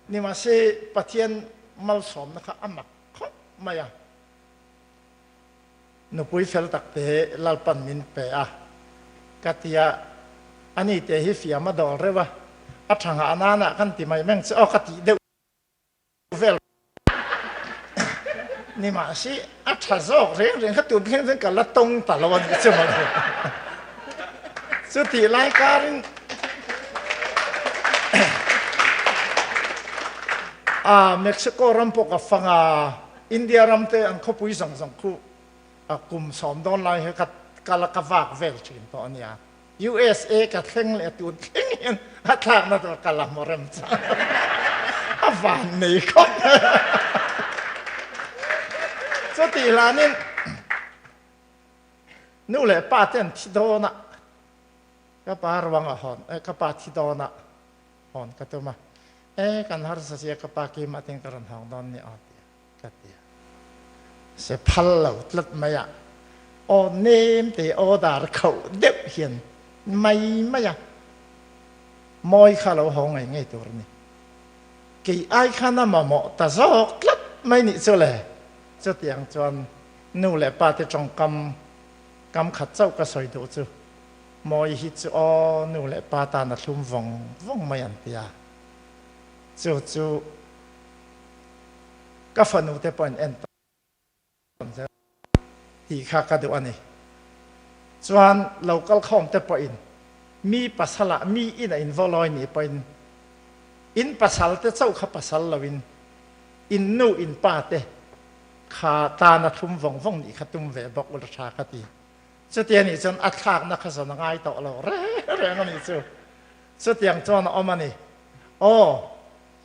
Nimahse Pathian malsawmna kha a mak khawp mai a. Nupui fel tak te Lalpan min pe a ka ti a, ani te hi fiam a dawl reuh a, a tha nghah nana kan ti mai meng che aw ka tih deuh vel ni mahse a tha zawk reng reng kha tun thleng chuan ka la tawng ta lo a nih chu mawle. Chutih lai karin a Mexico ram pawh ka fang a, India ram te an khawpui zawng zawng khu kum sawm dawn lai hi ka kal a ka vak vel thin tawh a nia. USA ka thleng leh tun thleng hian a thlakna tur ka la hmu rem chang a van nei khawp mai a. Chutih hlanin nu leh pa te an thi dawn a, ka pa ruang a hawn, ka pa thi dawn a hawn ka tum a, E, kan harsa sia ka pa keimah ten ka rawn hawng dawn nia aw tia ka ti a. Se phal lo tlat mai a, aw nem te aw dar khauh deuh hian mai mai a, mawi kha lo haw ngei ngei tur a ni. Kei ai khan a mamawh ta zawk tlat mai nih chu le. Chutiang chuan nu leh pa te tawngkam kam khat chauh ka sawi duh chu. Mawi hi chu aw nu leh pa tan a thlum vawng vawng mai an ti a, chu chu ka fanu te pawhin en tawn zel tih kha ka duh a ni. Chuan lo kal khawm te pawhin mi pasalah mi in a invawlawi nih pawhin in pasal te chauh kha pasal loin in nu in pa te kha tan a thlum vawng vawng nih kha tum ve bawk ula tha ka ti. Chuti a nih chuan a thlakna kha zawn a ngai tawh lo reng reng a nih chu. Chutiang chuan a awm a ni. Aw.